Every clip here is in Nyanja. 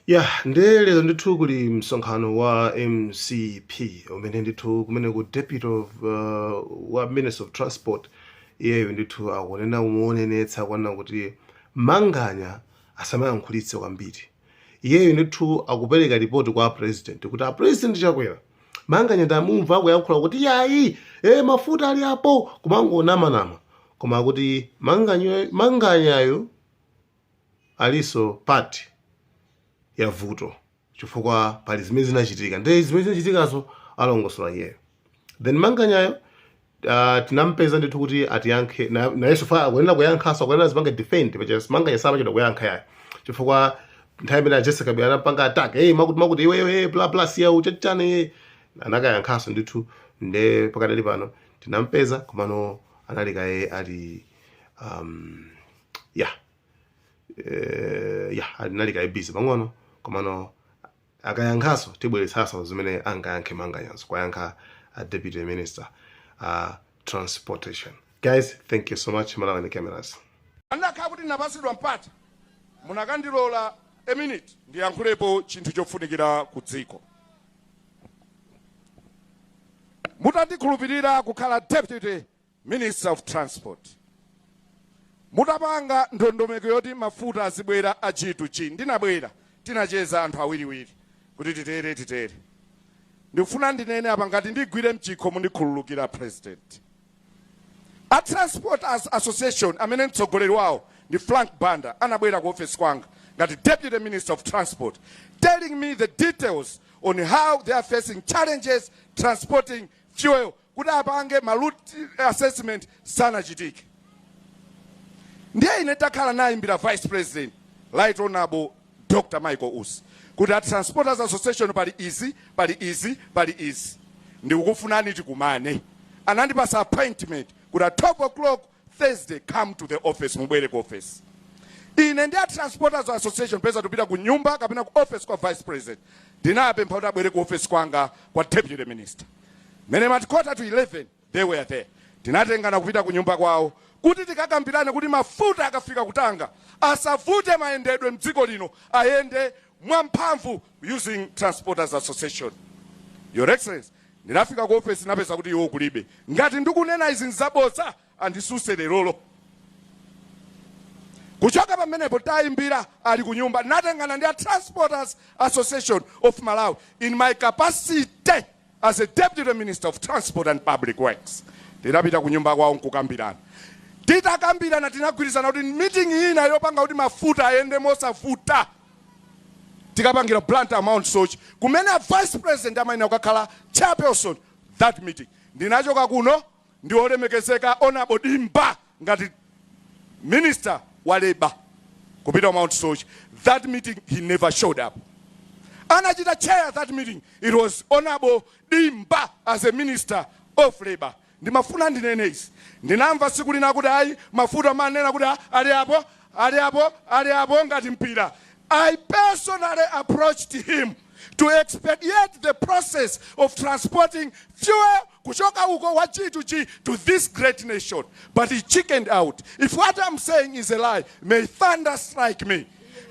Ya, ndiye lero ndithu kuli msonkhano wa MCP umene ndithu kumene ku deputy of wa minister of transport, iyeyo ndithu akunena muonenetsa kwana kuti Manganya asamayankhulitse kwambiri. Iyeyo ndithu akupereka ripoti kwa president kuti a President Chakwera, Manganya ndamumva akuyankhula kuti yayi, mafuta ali apo, kumangonamanama, koma akuti Manganyayo aliso part ya vuto chifukwa pali zimene zinachitika. Ndiye zimene zinachitikazo alongosola iyeyo. Then Manganyayo tinampeza ndithu kuti atiyankhe nayenso fa akuyenera kuyankhaso, akuyenera zipange defend pacha. Manganya samachedwa kuyankha yayo chifukwa nthawi imene Jessica Bwira anapanga attack, hey, makuti makuti iweyo, hey, bla bla, siya uchachane, hey, anakayankhaso ndithu. Nde pakadali pano tinampeza, komano anali kaye ali ya ya alinali kaye busy pang'ono, komano akayankhaso tibweretsanso zimene angayankhe Manganyazo kwayankha a deputy minister transportation. Guys, thank you so much. Malawi and cameras. Andakhala kuti napasidwa mpata, munakandilola a minute ndiyankhulepo chinthu chofunikira ku dziko. Mutandikhulupirira kukhala deputy minister of transport, mutapanga ndondomeko yoti mafuta azibwera a G2G, ndinabwera, tinacheza anthu awiriwiri kuti titere titere. Ndikufuna ndinene apa, ngati ndigwire mchikho mundikhululukira, President. A Transport Association amene mtsogoleri wawo ndi Frank Banda anabwera ku office kwanga ngati deputy minister of transport, telling me the details on how they are facing challenges transporting fuel, kuti apange ma route assessment sanachitike. Ndiye ine takhala nayimbira Vice President, Right Honorable Dr Michael Usi, kuti a Transporters Association pali izi, pali izi, pali izi, ndikukufunani tikumane. Anandipasa appointment kuti at 12 o'clock Thursday, come to the office, mubwere ku office. Ine ndi a Transporters Association peza tupita ku nyumba kapena ku office kwa Vice President, ndinapempha kuti abwere ku office kwanga kwa deputy minister. Mene mati 10:45 they were there. Tinatengana kupita ku nyumba kwawo kuti tikakambirane kuti mafuta akafika kutanga asavute mayendedwe mdziko lino, ayende mwamphamvu using Transporters Association. Your Excellency, ndinafika ku office, napeza kuti iwo kulibe. Ngati ndikunena izi nzabodza, andisuse lerolo. Kuchoka pamenepo tayimbira ali ku nyumba, natengana ndi a Transporters Association of Malawi in my capacity as a deputy minister of transport and public works. Tinapita ku nyumba kwawo nkukambirana. Titakambirana tinagwirizana kuti meeting ina yopanga kuti mafuta ayende mosavuta tikapangira Blantyre, Mount Soche, kumene a Vice President amayenera kukakhala chairperson that meeting. Ndinachoka kuno ndi olemekezeka Honorable Dimba ngati minister wa labor kupita Mount Soche. That meeting he never showed up. Anachita chair that meeting, it was Honorable Dimba as a minister of labor. Ndimafuna ndinene izi. Ndinamva tsiku lina kuti ayi, mafuta amanena kuti ali apo, ali apo, ali apo ngati mpira. I personally approached him to expedite the process of transporting fuel kuchoka uko wa G2G to this great nation, but he chickened out. If what I'm saying is a lie, may thunder strike me.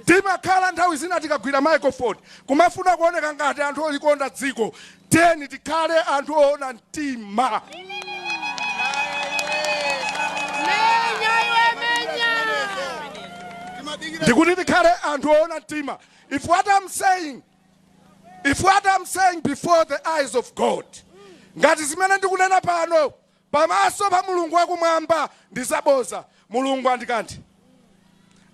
Timakhala nthawi zina tikagwira microphone kumafuna kuoneka ngati anthu olikonda dziko. Teni tikhale anthu oona mtima. Menya iwe, menya. Ndikuti tikhale anthu oona mtima. If what I'm saying before the eyes of God, ngati zimene ndikunena pano pamaso pa Mulungu wakumwamba ndizaboza, Mulungu andikanthe.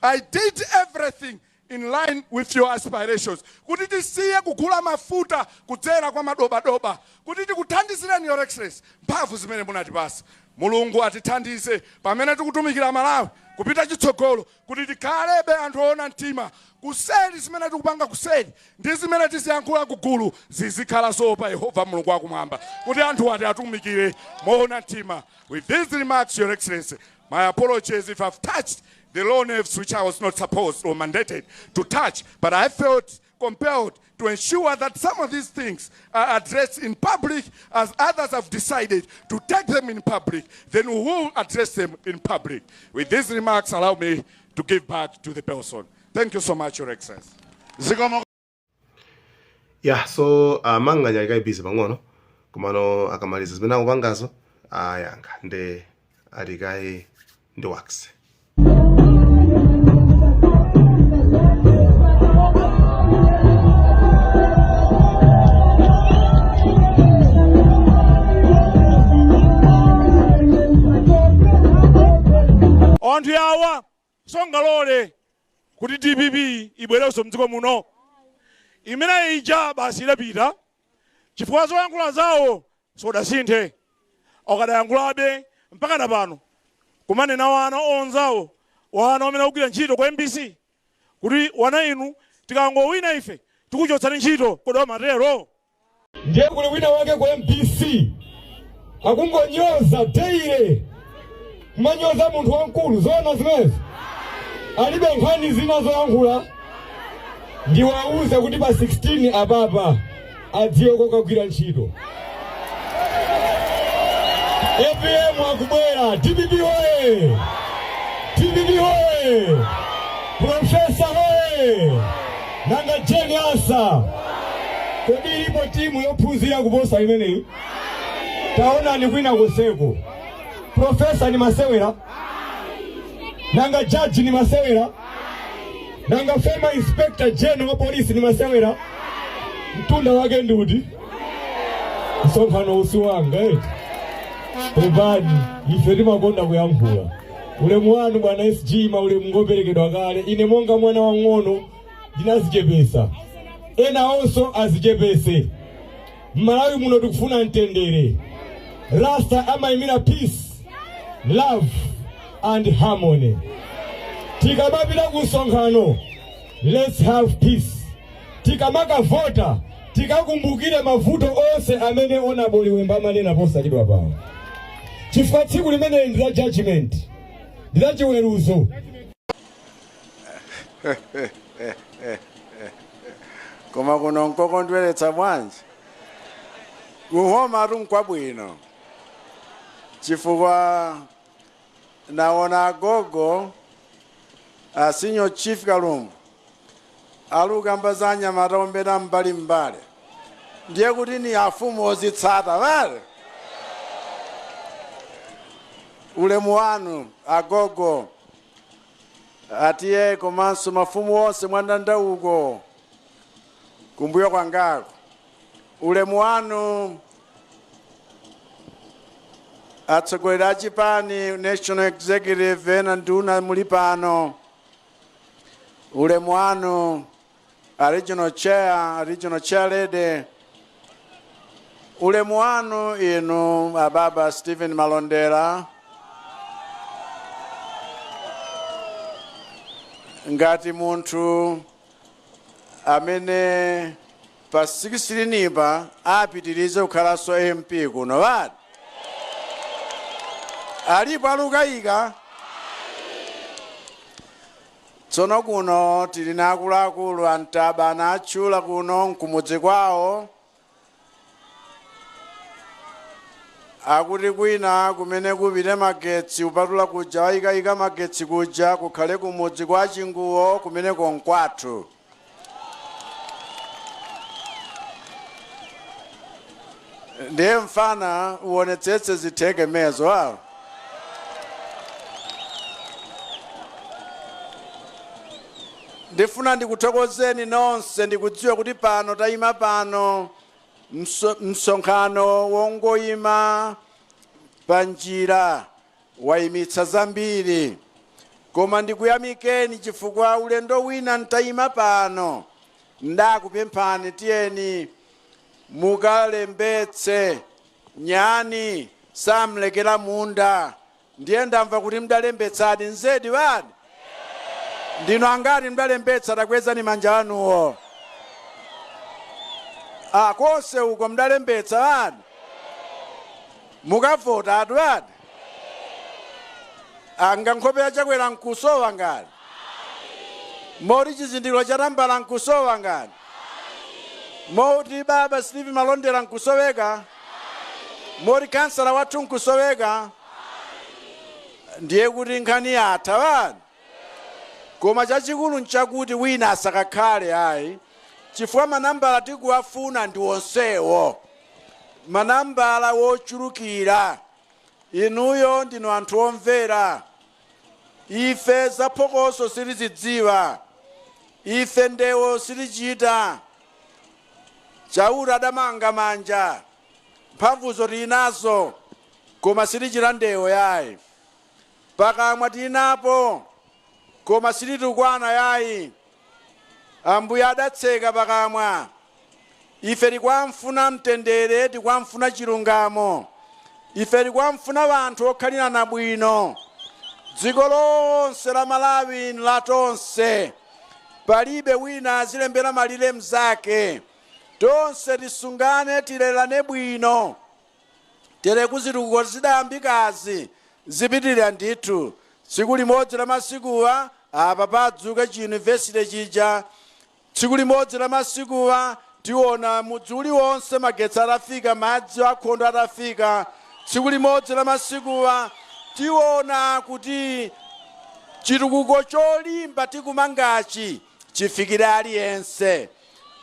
I did everything in line with your aspirations kuti tisiye kugula mafuta kudzera kwa madobadoba, kuti tikuthandizireni, Your Excellency, mphamvu zimene munatipasa. Mulungu atithandize pamene tikutumikira Malawi kupita chitsogolo kuti tikhalebe anthu oona mtima kuseri. Zimene tikupanga kuseri ndi zimene tiziyankhula kugulu zizikhala zoopa Yehova Mulungu wakumwamba, kuti anthu ati atumikire moona mtima. With these remarks, Your Excellency, my apologies if I've touched the low nerves which I was not supposed or mandated to touch, but I felt compelled to ensure that some of these things are addressed in public, as others have decided to take them in public, then we will address them in public. With these remarks, allow me to give back to the person. Thank you so much, Your Excellency. Zikomo. Yeah, so Manganya ali kaye busy pang'ono, komano akamaliza zimene akupangazo ayankha. Nde ali kaye ndi Waxy. Anthu awa sangalole kuti DPP ibwerenso mdziko muno. Imene ija basi idapita, chifukwa zoyankhula zawo sodasinthe, akadayankhulabe mpaka na pano kumanena wana onzawo, wana amene akugwira ntchito kwa MBC, kuti wana inu, tikangowina ife tikuchotsani ntchito. Kodi amatero? Ndiye kuli wina wake ku MBC akungonyoza daily, kumanyoza munthu wamkulu. Zoona zimenezo? Alibe nkhani zina zoyankhula? Ndiwauze kuti pa 16 apapa adziwe kokagwira ntchito. APM akubwera. DPP oye! DPP oye! Professor oye! Nanga Jane Ansah, kodi ilipo timu yophunzira kuposa imeneyi? Taonani kwina konseko, professor ni masewera? Nanga jaji ni masewera? Nanga former inspector general wa polisi ni masewera? Mtunda wake ndiuti? Msonkhano usi wanga eti. Pepani, ife timakonda kuyankhula. Ulemu wanu, bwana SG, maulemu ngoperekedwa kale. Ine monga mwana wang'ono ndinazichepesa, ena onso azichepese. M'Malawi muno tikufuna mtendere. Rasta amayimira peace, love and harmony. Tikamapita ku msonkhano, let's have peace. Tikamakavota, tikakumbukire mavuto onse amene Honourable Wemba amanena posachedwa pano, chifukwa tsiku limeneli ndi la judgment, ndi la chiweruzo. Koma kuno nkokondweretsa bwanji! Kuhoma nkwabwino, chifukwa naona agogo a Senior Chief Kalumbu alukamba za anyamata ombera mbali mbali, ndiye kuti ni afumu ozitsata vale. Ulemu wanu, agogo atiye, komanso mafumu onse mwandandauko kumbuyo kwangako. Ulemu wanu, atsogoleri a chipani, national executive, ena nduna muli pano. Ulemu wanu, a regional chair, a regional chair lady. Ulemu wanu inu ababa Stephen Malondera, ngati munthu amene pa 16 pa apitirize kukhalanso MP kuno. Vati alipo alukayika? Tsono kuno tili na akuluakulu antaba anatchula kuno nkumudzi kwawo, akuti kwina kumene kupite magetsi upatula kuja wayikayika magetsi kuja, kukhale kumudzi kwa Chinguwo, kumeneko nkwathu. Ndiye mfana uonetsetse zitheke mezo awo. Ndifuna ndikuthokozeni nonse. Ndikudziwa kuti pano tayima pano msonkhano wongoyima pa njira wayimitsa zambiri, koma ndikuyamikeni chifukwa ulendo wina ntayima pano ndakupemphani, tiyeni mukalembetse, nyani samlekera munda. Ndiye ndamva kuti mdalembetsadi. Nzedi wadi? Ndino angati mdalembetsa? Takwezani manja anuwo. Ah, konse uko mdalembetsa wadi? Mukavota atu wadi? Anga nkhope yachakwera nkusowa ngati moti chizindikiro cha tambala nkusowa ngati moti baba Steve Malondera nkusoweka, moti kansala wathu nkusoweka, ndiye kuti nkhani yatha wani. Koma chachikulu nchakuti wina asakakhale ayi. Chifukwa manambala tikuwafuna ndi onsewo, manambala wochulukira. Inuyo ndinu anthu omvera. Ife zaphokoso sitizidziwa, ife ndewo sitichita. Chauta adamanga manja, mphamvuzo tili nazo, koma sitichita ndewo yayi. Pakamwa tili napo, koma sititukwana yayi. Ambuye adatseka pakamwa. Ife tikwamfuna mtendere, tikwamfuna chilungamo, ife tikwamfuna anthu okhalirana bwino. Dziko lonse la Malawi la tonse, palibe wina azilembera malire mzake. Tonse tisungane, tilerane bwino. Tere kuzitukuko zidayambikazi zipitirira ndithu. Tsiku limodzi la masikuwa apa padzuka chiyunivesite chija. Tsiku limodzi la masikuwa tiona mudzi uliwonse magetsi atafika, madzi akhondo atafika. Tsiku limodzi la masikuwa tiona kuti chitukuko cholimba tikumangachi chifikire aliyense.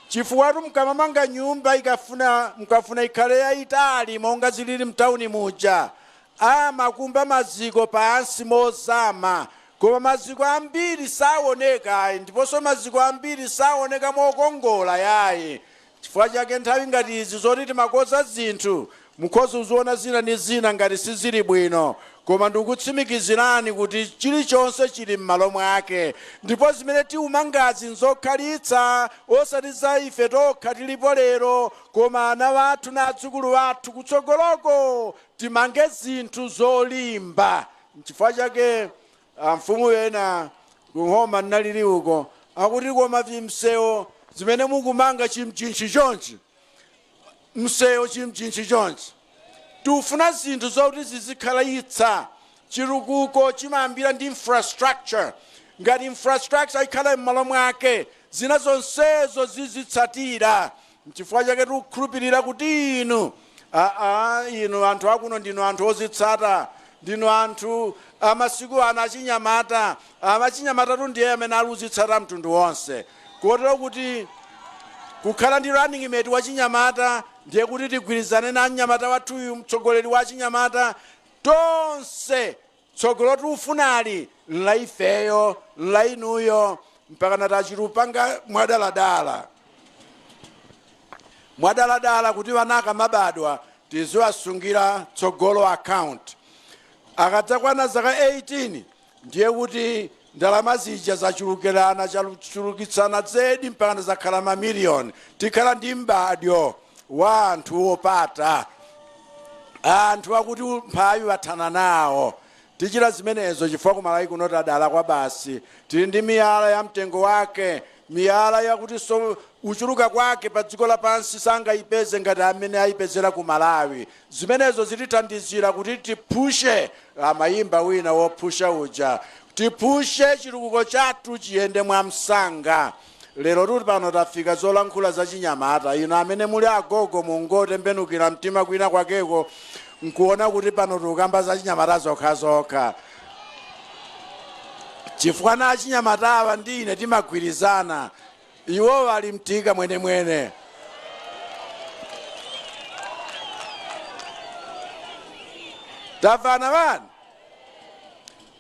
Chifukwa mkamamanga nyumba ikafuna mkafuna ikhale yayitali monga zilili mtawuni muja, amakumba maziko pansi mozama, koma maziko ambiri saoneka ayi, ndiponso maziko ambiri saoneka mokongola yayi. Chifukwa chake nthawi ngati izi zoti timakoza zinthu, mukhoza kuziona zina ndi zina ngati sizili bwino, koma ndikutsimikizirani kuti chilichonse chili m'malo mwake, ndipo zimene tiumangazi nzokhalitsa, osati za ife tokha tilipo lero, koma ana wathu na adzukulu athu kutsogoloko. Timange zinthu zolimba. Nchifukwa chake mfumu ena kuhoma ndinalili uko akuti, "Koma vimsewo zimene mukumanga chimchinchi chonchi, msewo chimchinchi chonchi." Tikufuna zinthu zokuti zizikhalalitsa. Chitukuko chimayambira ndi infrastructure. Ngati infrastructure ikhala m'malo mwake, zina zonsezo zizitsatira. Nchifukwa chake tikukhulupirira kuti inu, aa, inu anthu akuno ndinu anthu ozitsata, ndinu anthu amasiku ano achinyamata. Amachinyamatatu ndiye amene aluzitsata mtundu wonse, kotero kuti kukhala ndi running mate wachinyamata ndiye kuti tigwirizane na mnyamata wathuyu, mtsogoleri wa chinyamata tonse. Tsogolo tiufunali la ifeyo, la inuyo, mpaka tachilupanga mwadaladala, mwadaladala, kuti vanaka mabadwa tiziwasungira tsogolo account. Akadzakwana zaka 18 ndiye kuti ndalama zija zachulukirana, chulukitsana zedi mpaka zakhala mamiliyoni. Tikhala ndi m'badwo wa anthu opata, anthu akuti mphawi wathana nawo. Tichita zimenezo chifukwa kumalawi kuno tadala kwa basi. Tili ndi miyala ya mtengo wake, miyala yakuti so uchuluka kwake pa dziko lapansi sangayipeze ngati amene ayipezera ku Malawi. Zimenezo zitithandizira kuti tiphushe, amayimba wina wophusha uja, tiphushe chitukuko chathu chiyende mwamsanga. Lero tuli pano, tafika zolankhula za chinyamata. Ino amene muli agogo mungotembenukira mtima kwina kwakeko nkuona kuti pano tikukamba za chinyamata zokhazokha, chifukwa na achinyamata awa ndi ine timagwirizana. Iwowo ali mtika mwenemwene. Tamvana vani?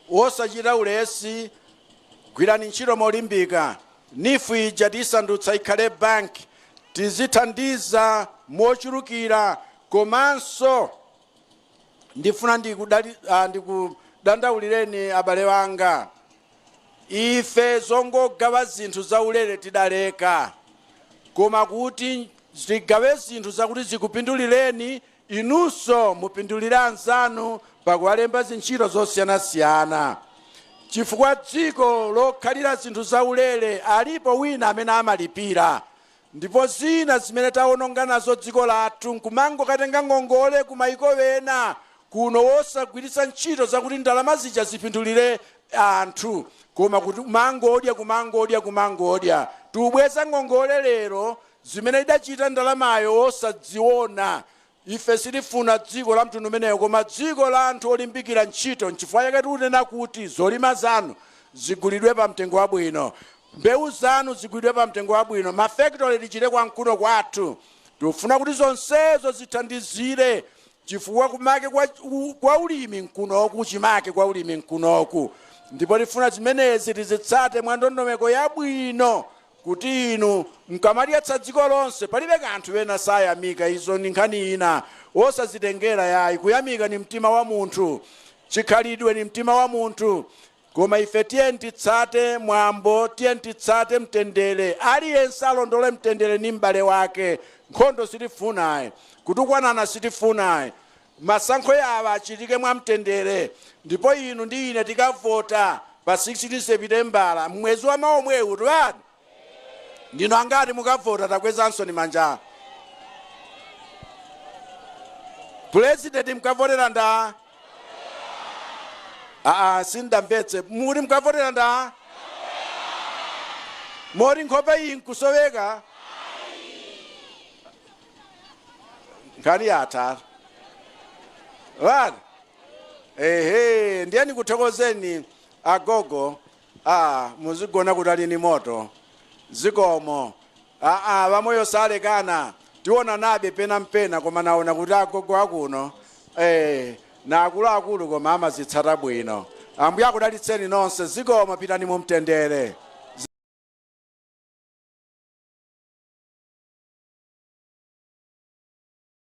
Wosachita ulesi, gwirani ntchito molimbika. NEEF ija tisandutsa ikhale banki, tizithandiza mochulukira. Komanso ndifuna ndikudandaulireni abale wanga, ife zongogawa zinthu zaulere tidaleka, koma kuti tigawe zinthu zakuti zikupindulireni inunso, mupindulire anzanu pakuwalemba zintchito zosiyanasiyana, chifukwa dziko lokhalira zinthu zaulere alipo wina amene amalipira. Ndipo zina zimene tawononga nazo dziko lathu nkumangokatenga ngongole kumayiko ena kuno, wosagwiritsa ntchito zakuti ndalama zija zipindulire anthu, koma kuti kumangodya, kumangodya, kumangodya. Tubweza ngongole lero, zimene idachita ndalamayo osadziona. Ife sitifuna dziko la mtundu umenewo, koma dziko la anthu olimbikira ntchito. Nchifukwa chake tikunena kuti zolima zanu zigulidwe pa mtengo wabwino. Mbewu zanu zigulidwe pa mtengo wabwino. Mafekitole tichite kwamkuno kwathu. Tikufuna kuti zonsezo zithandizire, chifukwa kumake kwa ulimi nkunoku, chimake kwa ulimi nkunoku. Ndipo tifuna zimenezi tizitsate mwa ndondomeko yabwino, kuti inu mkamadyetsa dziko lonse, palibe kanthu. Wena sayamika, izo ni nkhani ina, osazitengera yayi. Kuyamika ni mtima wa munthu, chikhalidwe ni mtima wa munthu. Koma ife tiye titsate mwambo, tiye titsate mtendere. Aliyense alondole mtendere ni m'bale wake. Nkhondo sitifunayi, kutukwanana sitifunayi. Masankho yawa achitike mwa mtendere, ndipo inu ndi ine tikavota pa 16 Sepitembala, mwezi wa mawa omwewu. Tiwani ndino angati mukavota? Takwezanso ni manja. Purezidenti mukavotera nda? Aa, sindamvetse. Muri mukavotera nda? Mori nkhope iyi nkusoweka nkhani yatha vana. Ehe, ndiye nikuthokozeni agogo. A muzigona kuti ali ni moto. Zikomo. Aa, vamoyo salekana, tiona nabe pena mpena. Koma naona kuti agogo akuno na akuluakulu, koma amazitsata bwino. Ambuye akudalitseni nonse. Zikomo, pitani mu mtendere.